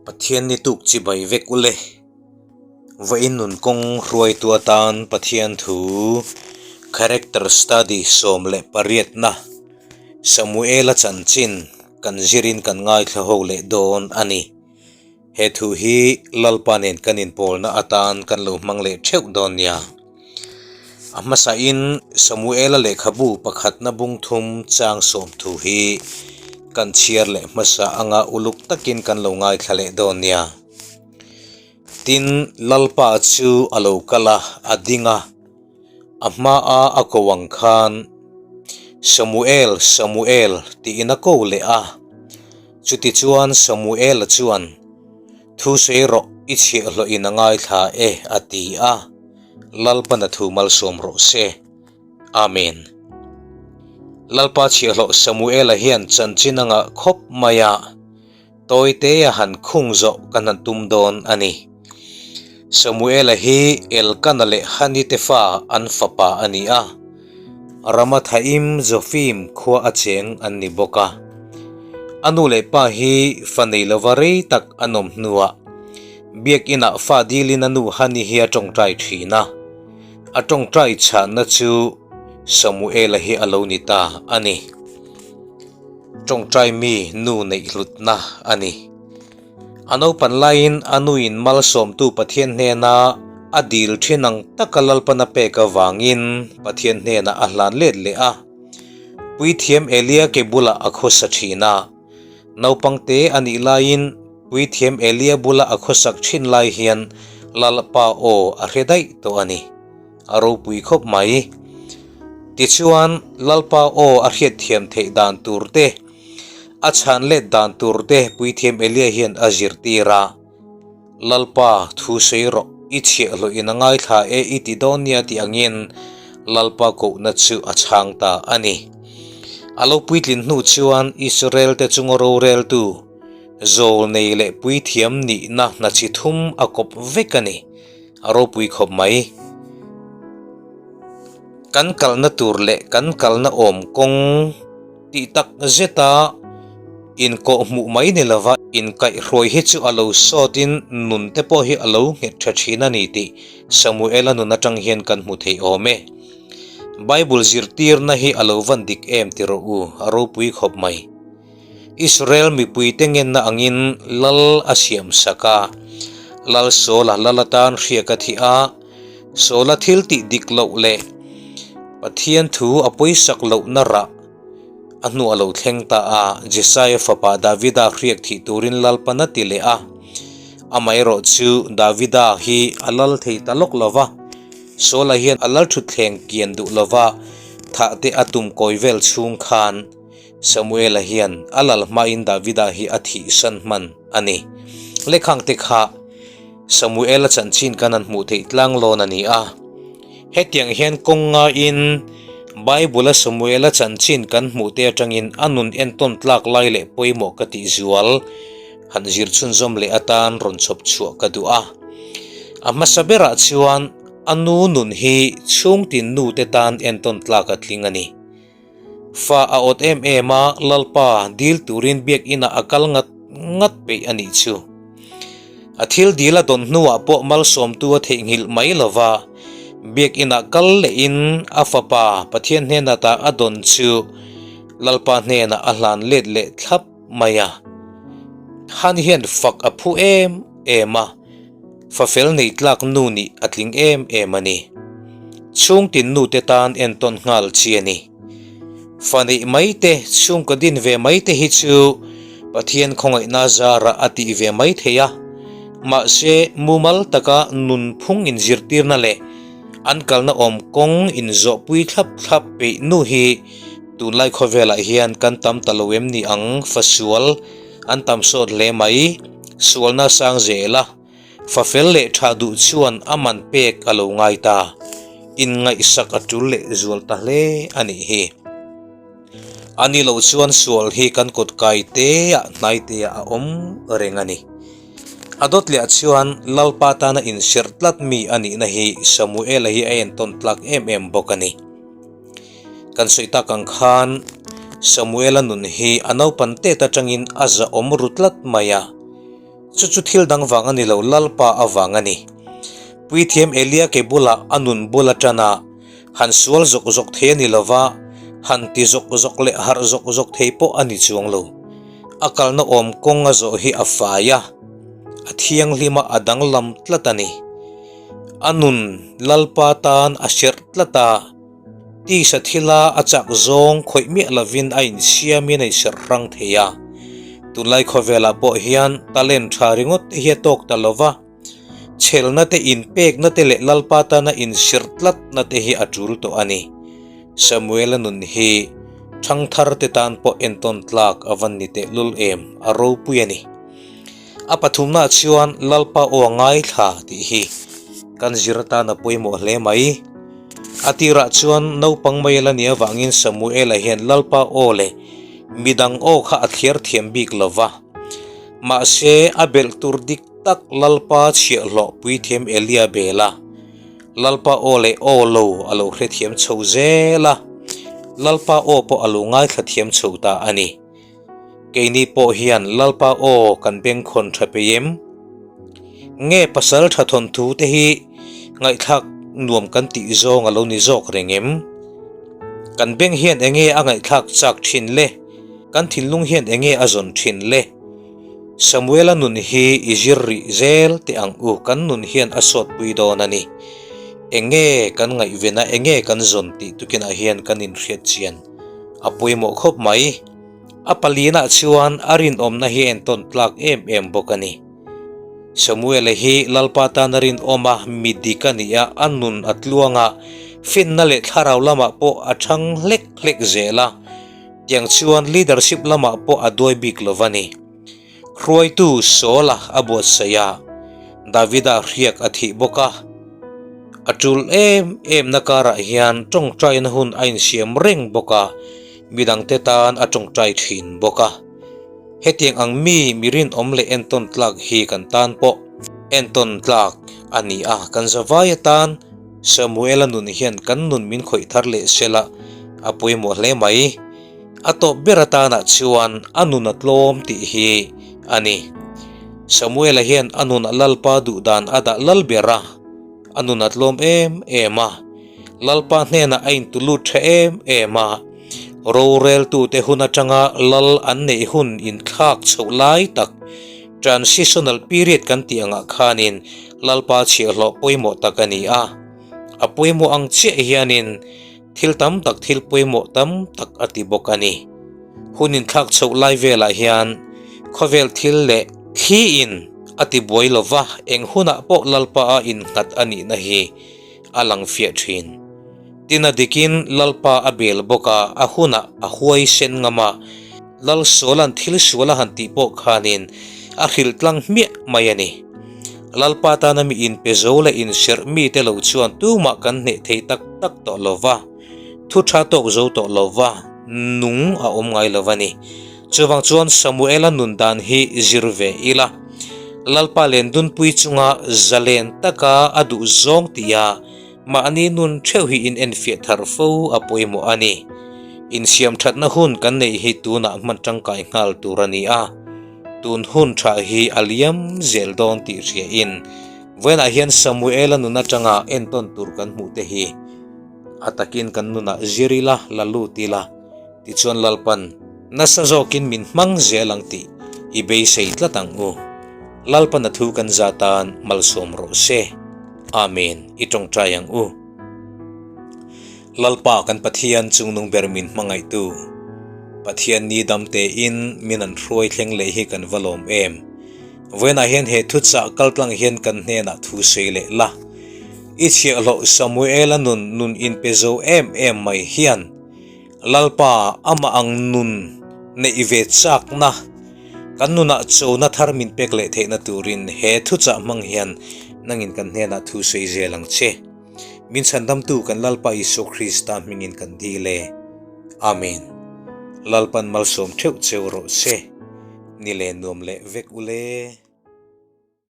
Pathian ni tuk chibai vek ule. Vawiin nun kawng hruaitu atan Pathian thu Character Study 18 na Samuela chanchin kan zirin kan ngaithla ho leh dawn a ni. He thu hi Lalpa nen kan inpawlna atan kan lo hmang leh theuh dawn nia. A hmasain Samuela lehkhabu pakhatna bung thum chang sawm thu hi kan chhiar leh hmasa anga uluk takin kan lo ngaithla leh dawn nia. Tin, Lalpa chu a lo kal a, a ding a, a hmaa a ko ang khan, Samuel, Samuel, tiin a ko leh a. Chutichuan Samuela chuan, Thu sawi rawh, i chhiahhlawhin a ngaithla e, a ti a. Lalpana thu malsawm rawh se. Amen. Lalpa chhiahhlawh Samuela hian chanchin a ngah khawp mai a, tawite a han khung zawh kan han tum dawn a ni. Samuela hi Elkana leh Hani te fa an fapa a ni a, Ramathaim Zofim khua a cheng an ni bawk a. A nu leh pa hi fa nei lova rei tak an awm hnuah Biakinah fa dilin a nu Hani hi a tawngtai thin a, a tawngtai chhanna chu Samuela hi a lo ni ta a ni. Tawngtai mi nu neih hlutna a ni. A naupan laiin a nuin malsawmtu Pathian hnena a dil thin ang taka Lalpan a pek avangin Pathian hnenah a hlan let leh a. Puithiam Elia ke bulah a khawsa thin a. Naupangte a nih laiin Puithiam Elia bula a khawsak thin lai hian Lalpa aw a hre daih tawh a ni. A ropui khawp mai. Tichuan, Lalpa aw a hriatthiam theih dan tur te, a chhan let dan tur te Puithiam Elia hian a zirtir a. Lalpa, thu sawi rawh, i chhiahhlawhin a ngaithla e i ti dawn nia tih angin Lalpa kohna chu a chhang ta a ni. A lo puitlin hnu chuan Israel-te chunga roreltu, zawl nei leh puithiam nihna hna chi thum a kawp vek a ni. A ropui khawp mai. Kan kalna tur leh kan kalna awm kawng tih tak zeta inkawhhmuh mai ni lova inkaihhruai hi chu a lo sawtin nun te pawh hi a lo nghet tha thin a ni tih Samuela nun atang hian kan hmu thei awm e. Bible zirtirna hi a lo van dik em ti rawh u, a ropui khawp mai. Israel mipuite ngenna angin lal a siam sak a, Lal Saula lal atan hriak a thih a, Saula thil tih dik loh leh Pathian thu a pawisak lohna rah a hnu a lo thleng ta a, Jesaia fapa Davida hriak thih turin Lalpan a ti leh a. Amaherawh chu Davida hi a lal thei ta lawk lo va, Saula hian a lal thutthleng kian duh lo va, thah te a tum kawi vel chhung khan Samuela hian a lal hmain Davida hi a thihsan hman a ni. Lekhangte kha Samuela chanchin kan han hmuh theih tlang lawn a ni a. Hetiang hian kawng ngaiin Bible-a Samuela chanchin kan hmuh te atangin a nun entawn tlak lai leh pawimawh ka tih zual han zir chhunzawm leh atan rawn chhawp chhuah ka duh a. A hmasa berah chuan a nu nun hi chhungtin nu te tan entawn tlak a tling a ni. Fa a awt em em a, Lalpa dil turin biakinah a kal ngat ngat peih a nih chu. A thil dil a dawn hnuah pawh malsawmtu a theihnghilh mai lo va, biakinah kal lehin a fapa Pathian hnenah ta a dawn chu Lalpa hnenah a hlan let leh thlap mai a. Han hian fak a phu em em a. Fafel nei tlak nu nih a tling em em a ni. Chhungtin nute tan entawn nghal chi a ni. Fa neih mai te, chhungkaw din ve mai te hi chu Pathian khawngaihna zarah a tih ve mai thei a. Mahse, mumal taka nunphung inzirtirna leh an kalna awm kawng inzawhpui thlap thlap peih nu hi tunlai khawvelah hian kan tam ta lo em ni ang fasual An tam sawt hle mai, sualna sang zel a, fa fel leh tha duh chuan a man pek a lo ngai ta, inngaihsak a tul leh zual ta hle a nih hi. A ni loh chuan sual hi kan kawt kai te ah hnai te ah a awm reng a ni. A dawt leh ah chuan Lalpa tana inserh tlat mi a nihna hi Samuela hi a entawn tlak em em bawk a ni. Kan sawi tak ang khan Samuela nun hi a naupan tet atangin a zahawm ru tlat mai a. Chu chu thil dang vang a ni lo, Lalpa avang a ni. Puithiam Elia ke bulah a nun bul a tan a, han sual zawk zawk thei a ni lo va, han ti zawk zawk leh harh zawk zawk thei pawh a ni chuang lo. A kalna awm kawng a zawh hi a fai a, a thianghlim a, a danglam tlat a ni. A nun Lalpa tan a serh tlat a, tisa thila a chak zawng khawih miah lovin a insiamin a inserh hrang thei a. Tunlai khawvelah pawh hian talent tha ringawt te hi a tawk ta lo va, Chhelna te inpekna te leh Lalpa tana insirh tlatna te hi a tul tawh a ni. Samuela nun hi thangthar te tan pawh entawn tlak a van ni tehlul em, a ropui a ni. A pathumnaah chuan Lalpa aw a ngaithla tih hi kan zir atan a pawimawh hle mai. A tirah chuan naupang mai la nih avangin Samuela hian Lalpa aw leh midang aw kha a thliar thiam bik lo va. Mahse a belh tur dik Tak Lalpa chhiahhlawh puithiam Elia bel a, Lalpa aw leh aw lo a lo hrethiam chho zel a, Lalpa aw pawh a lo ngaithla thiam chho ta a ni. Keini pawh hian Lalpa aw kan bengkhawn tha pei em? Nge pasal tha thawnthu te hi ngaihthlak nuam kan tih zawng a lo ni zawk reng em? Kan beng hian enge a ngaihthlak chak thin le? Kan thinlung hian enge a zawn thin le? Samuela nun hi i zir rih zel teh ang u, kan nun hian a sawtpui dawn a ni. Enge kan ngaihven a, enge kan zawn tih tukinah hian kan inhriat chian a pawimawh khawp mai. A palinah chuan a rinawmna hi a entawn tlak em em bawk a ni. Samuela hi Lalpa tana rinawm a, mi dik a ni a, a nun a tluang a, finna leh thlarau lamah pawh a chhang hlek hlek zel a. Tiang chuan leadership lamah pawh a duai bik lo va ni. Hruaitu Saul-a a buatsaih a, Davida hriak a thih bawk a. A tul em em na karah hian tawngtaina hun a insiam reng bawk a, midangte tan a tawngtai thin bawk a. Hetiang ang mi mi rinawm leh entawn tlak hi kan tan pawh entawn tlak a ni a, kan zavai atan Samuela nun hian kan nun min khawih thar leh sela a pawimawh hle mai. A tawp ber atanah chuan a nun a tlawm tih hi a ni. Samuela hian a nunah Lalpa duh dan a dah lal ber a, a nun a tlawm em em a. Lalpa hnenah a intulut tha em em a. Roreltute hun atanga lal an neih hun inthlak chhoh lai tak, transitional period kan tih angah khanin Lalpa chhiahhlawh pawimawh tak a ni a. A pawimawh ang chiah hianin thil tam tak thil pawimawh tam tak a ti bawk a ni. Hun inthlak chhoh lai velah hian khawvel thil leh thliin a ti buai lova, eng hunah pawh Lalpa a innghat a nihna hi a lang fiah thin. Tin a dikin Lalpa a bel bawk a, a hunah a huai sen ngam a, Lal Suala'n thil sual a han tih pawh khanin a hrilh tlang hmiah mai a ni. Lalpa tana mi inpe zo leh inserh mite lo chuan tumah kan hneh thei tak tak tawh lo va, thu tha tawk zo tawh lo va, nung a awm ngai lo a ni. Chuvang chuan Samuela nun dan hi zir ve ila, Lalpa Lendunpui chunga zalen taka a duh zawng tia Mahni nun theuh hi in enfiah thar fo a pawimawh a ni. Insiam thatna hun kan neih hi tunah hman tangkai nghal tur a ni a, tun hun tha hi a liam zel dawn tih hria in vawiinah hian Samuela nun atanga entawn tur kan hmuh te hi a takin kan nunah zir ila, la lut ila, tichuan Lalpan nasa zawkin min hmang zel ang tih i beisei tlat ang u. Lalpan a thu kan za tan malsawm rawh se. Amen, i tawngtai ang u. Lalpa kan Pathian chungnung ber min hmangaihtu, Pathian ni dam tein min an hruai thleng leh hi kan va lawm em. Vawiinah hian he thuchah kaltlang hian kan hnenah thu sawi leh la. I chhiahhlawh Samuela nun nun inpe zo em em mai hian Lalpa amah ang nun neih ve chakna kan nunah chona thar min pek leh theihna turin he thuchah hmang hian nangin kan hnenah thu sawi zel ang che. Min chhandamtu kan Lalpa Isua Krista hmingin kan dil e. Amen. Lalpan malsawm theuh cheu rawh se. Ni leh nuam leh vek ule.